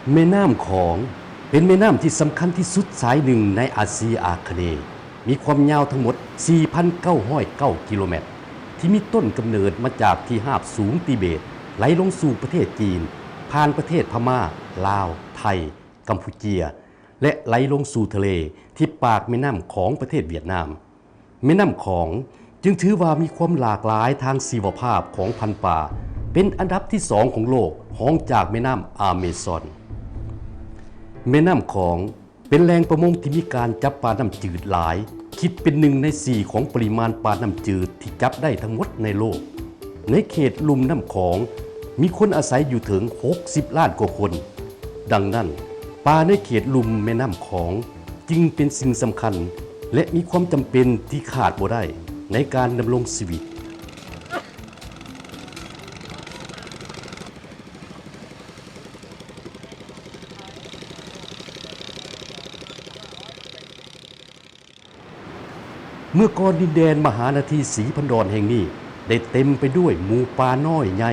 ແມ່ນ້ຳຂອງ ເປັນແມ່ນ້ຳທີ່ສຳຄັນທີ່ສຸດສາຍໜຶ່ງໃນອາຊີອາຄະເນ, ມີຄວາມຍາວທັງໝົດ ສີ່ພັນເກົ້າຮ້ອຍເກົ້າ ກິໂລແມັດ ທີ່ມີຕົ້ນກຳເນີດມາຈາກທີ່ຮາບສູງຕີເບດ, ໄຫຼລົງສູ່ປະເທດຈີນ, ຜ່ານປະເທດພະມ້າ, ລາວ, ໄທ, ກຳປູເຈຍ ແລະ ໄຫຼລົງສູ່ທະເລທີ່ປາກແມ່ນ້ຳຂອງປະເທດຫວຽດນາມ. ແມ່ນ້ຳຂອງຈຶ່ງຖືວ່າມີຄວາມຫຼາກຫຼາຍທາງຊີວະພາບຂອງພັນປາ, ເປັນອັນດັບທີສອງຂອງໂລກ, ຮອງຈາກແມ່ນ້ຳອາເມຊອນ. ແມ່ນ້ຳຂອງເປັນແຫຼ່ງປະມົງທີ່ມີການຈັບປານ້ຳຈືດຫຼາຍ, ຄິດເປັນໜຶ່ງໃນສີ່ຂອງປະລິມານປານ້ຳຈືດທີ່ຈັບໄດ້ທັງໝົດໃນໂລກ. ໃນເຂດລຸ່ມນ້ຳຂອງ ມີຄົນອາໄສຢູ່ເຖິງຫົກສິບລ້ານກວ່າຄົນ. ດັ່ງນັ້ນ, ປ່າໃນເຂດລຸ່ມແມ່ນ້ຳຂອງຈຶ່ງເປັນສິ່ງສຳຄັນ ແລະ ມີຄວາມຈຳເປັນທີ່ຂາດບໍ່ໄດ້ໃນການດຳລົງຊີວິດ. ເມື່ອກ່ອນ ດິນແດນມະຫານາທີສີພັນດອນແຫ່ງນີ້ໄດ້ເຕັມໄປດ້ວຍໝູ່ປ່ານ້ອຍໃຫຍ່,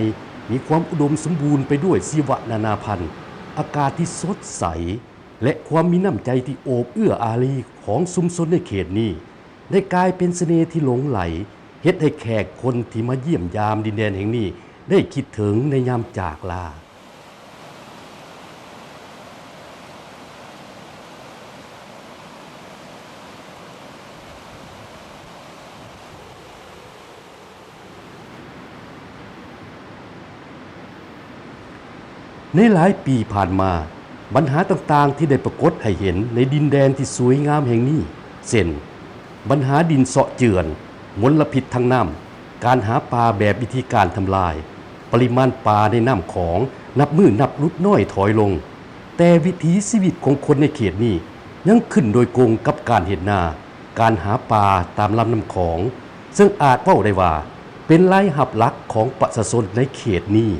ມີຄວາມອຸດົມສົມບູນໄປດ້ວຍຊີວະນານາພັນ, ອາກາດທີ່ສົດໃສ ແລະ ຄວາມມີນ້ຳໃຈທີ່ໂອບເອື້ອອາລີຂອງຊຸມຊົນໃນເຂດນີ້ ໄດ້ກາຍເປັນສະເໜ່ທີ່ຫຼົງໄຫຼ, ເຮັດໃຫ້ແຂກຄົນທີ່ມາຢ້ຽມຢາມດິນແດນແຫ່ງນີ້ໄດ້ຄິດເຖິງໃນຍາມຈາກລາ. ໃນຫຼາຍປີຜ່ານມາ, ບັນຫາຕ່າງໆທີ່ໄດ້ປາກົດໃຫ້ເຫັນໃນດິນແດນທີ່ສວຍງາມແຫ່ງນີ້ ເຊັ່ນ ບັນຫາດິນເຊາະເຈື່ອນ, ມົນລະພິດທາງນ້ຳ, ການຫາປາແບບວິທີການທຳລາຍ, ປະລິມານປາໃນນ້ຳຂອງນັບມື້ນັບຫຼຸດນ້ອຍຖອຍລົງ, ແຕ່ວິຖີຊີວິດຂອງຄົນໃນເຂດນີ້ຍັງຂຶ້ນໂດຍກົງກັບການເຮັດນາ, ການຫາປາຕາມລຳນ້ຳຂອງ, ເຊິ່ງອາດເວົ້າໄດ້ວ່າເປັນລາຍຮັບຫຼັກຂອງປະຊາຊົນໃນເຂດນີ້.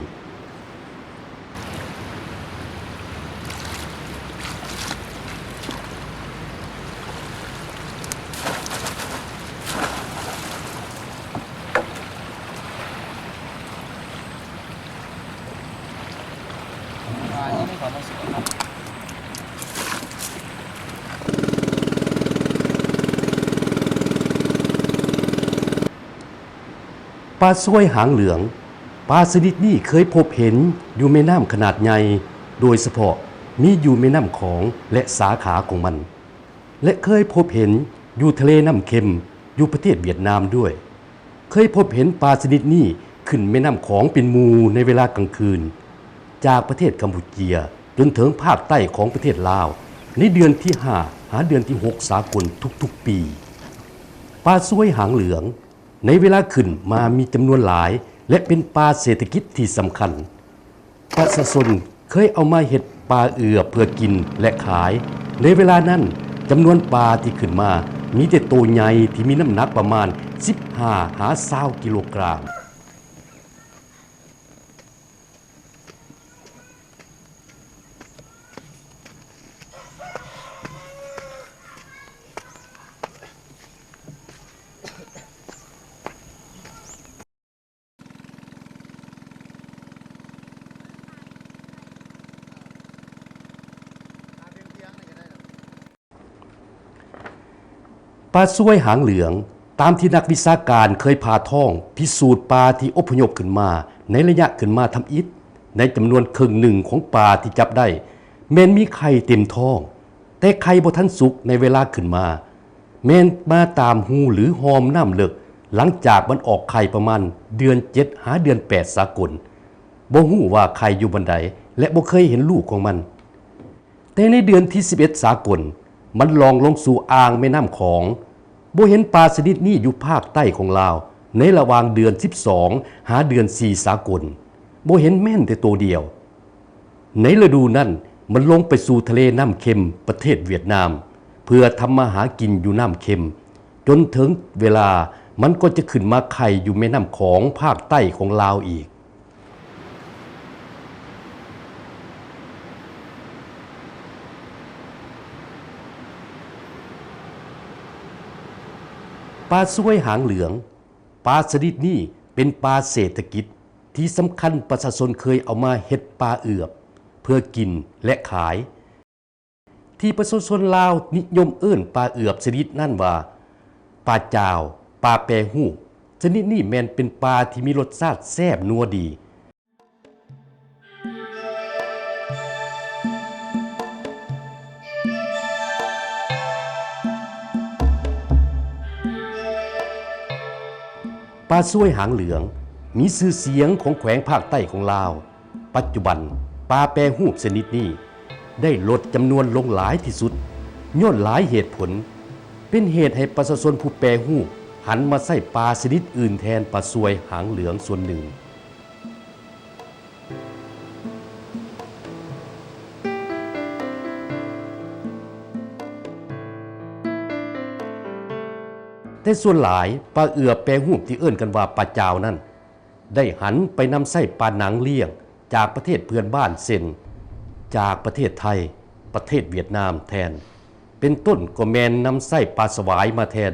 ປາຊວຍຫາງເຫຼືອງ. ປາຊະນິດນີ້ເຄີຍພົບເຫັນຢູ່ແມ່ນ້ຳຂະໜາດໃຫຍ່, ໂດຍສະເພາະມີຢູ່ແມ່ນ້ຳຂອງ ແລະ ສາຂາຂອງມັນ, ແລະ ເຄີຍພົບເຫັນຢູ່ທະເລນ້ຳເຄັມ ຢູ່ປະເທດຫວຽດນາມດ້ວຍ. ເຄີຍພົບເຫັນປາຊະນິດນີ້ຂຶ້ນແມ່ນ້ຳຂອງເປັນໝູ່ໃນເວລາກາງຄືນ, ຈາກປະເທດກຳປູເຈຍຈົນເຖິງພາກໃຕ້ຂອງປະເທດລາວ ໃນເດືອນທີຫ້າ ຫາເດືອນທີຫົກສາກົນທຸກໆປີ. ປາຊວຍຫາງເຫຼືອງ ໃນເວລາຂຶ້ນມາມີຈຳນວນຫຼາຍ ແລະ ເປັນປ່າເສດຖະກິດທີ່ສຳຄັນ. ປະຊາຊົນເຄີຍເອົາມາເຮັດປ່າເອືອບເພື່ອກິນ ແລະ ຂາຍ. ໃນເວລານັ້ນ, ຈຳນວນປ່າທີ່ຂຶ້ນມາມີແຕ່ໂຕໃຫຍ່ທີ່ມີນ້ຳໜັກປະມານສິບຫ້າຫາຊາວກິໂລກຣາມ. ປາຊວຍຫາງເຫຼືອງ, ຕາມທີ່ນັກວິຊາການເຄີຍຜ່າທ້ອງພິສູດປາທີ່ອົບພະຍົບຂຶ້ນມາໃນໄລຍະຂຶ້ນມາທຳອິດ, ໃນຈຳນວນເຄິ່ງໜຶ່ງຂອງປາທີ່ຈັບໄດ້ ແມ່ນມີໄຂ່ເຕັມທ້ອງ, ແຕ່ໄຂ່ບໍ່ທັນສຸກໃນເວລາຂຶ້ນມາ, ແມ່ນມາຕາມຮູ ຫຼື ຮ່ອມນ້ຳເລິກ ຫຼັງຈາກມັນອອກໄຂ່ປະມານເດືອນເຈັດຫາເດືອນແປດສາກົນ. ບໍ່ຮູ້ວ່າໄຂ່ຢູ່ບ່ອນໃດ ແລະ ບໍ່ເຄີຍເຫັນລູກຂອງມັນ. ແຕ່ໃນເດືອນທີສິບເອັດສາກົນ, ມັນລ່ອງລົງສູ່ອ່າງແມ່ນ້ຳຂອງ. ບໍ່ເຫັນປາຊະນິດນີ້ຢູ່ພາກໃຕ້ຂອງລາວ ໃນລະຫວ່າງເດືອນສິບສອງຫາເດືອນສີ່ສາກົນ. ບໍ່ເຫັນແມ່ນແຕ່ໂຕດຽວ. ໃນລະດູນັ້ນ, ມັນລົງໄປສູ່ທະເລນ້ຳເຄັມປະເທດຫວຽດນາມ ເພື່ອທຳມາຫາກິນຢູ່ນ້ຳເຄັມ. ຈົນເຖິງເວລາ, ມັນກໍຈະຂຶ້ນມາໄຂ່ຢູ່ແມ່ນ້ຳຂອງພາກໃຕ້ຂອງລາວອີກ. ປາຊວຍຫາງເຫຼືອງ. ປາຊະນິດນີ້ເປັນປາເສດຖະກິດທີ່ສຳຄັນ, ປະຊາຊົນເຄີຍເອົາມາເຮັດປ່າເອືອບ. ພື່ອກິນ ແລະ ຂາຍ. ທີ່ປະຊາຊົນລາວນິຍົມເອີ້ນປາເອືອບຊະນິດນັ້ນວ່າ ປາຈາວ, ປາແປຮູບ. ຊະນິດນີ້ແມ່ນເປັນປາທີ່ມີລົດຊາດແຊບນົວດີ. ປາຊວຍຫາງເຫຼືອງ ມີຊື່ສຽງຂອງແຂວງພາກໃຕ້ຂອງລາວ. ປັດຈຸບັນ ປາແປຮູບຊະນິດນີ້ໄດ້ລົດຈຳນວນລົງຫຼາຍທີ່ສຸດ ຍ້ອນຫຼາຍເຫດຜົນ ເປັນເຫດໃຫ້ປະຊາຊົນຜູ້ແປຮູບຫັນມາໃຊ້ປາຊະນິດອື່ນແທນປາຊວຍຫາງເຫຼືອງສ່ວນໜຶ່ງ. ແຕ່ສ່ວນຫຼາຍ ປາເອືອບແປຮູບທີ່ເອີ້ນກັນວ່າປາຈາວນັ້ນ ໄດ້ຫັນໄປນຳໃຊ້ປາໜັງລ້ຽງຈາກປະເທດເພື່ອນບ້ານ ເຊັ່ນ ຈາກປະເທດໄທ, ປະເທດຫວຽດນາມແທນ. ເປັນຕົ້ນກໍແມ່ນນຳໃຊ້ປາສະຫວາຍມາແທນ.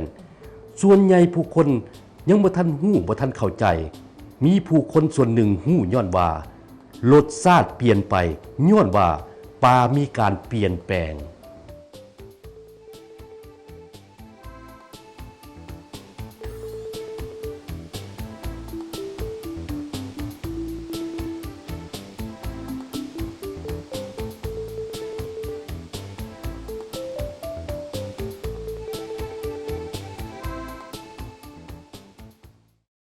ສ່ວນໃຫຍ່ຜູ້ຄົນຍັງບໍ່ທັນຮູ້, ບໍ່ທັນເຂົ້າໃຈ. ມີຜູ້ຄົນສ່ວນໜຶ່ງຮູ້ຍ້ອນວ່າລົດຊາດປ່ຽນໄປ, ຍ້ອນວ່າປາມີການປ່ຽນແປງ.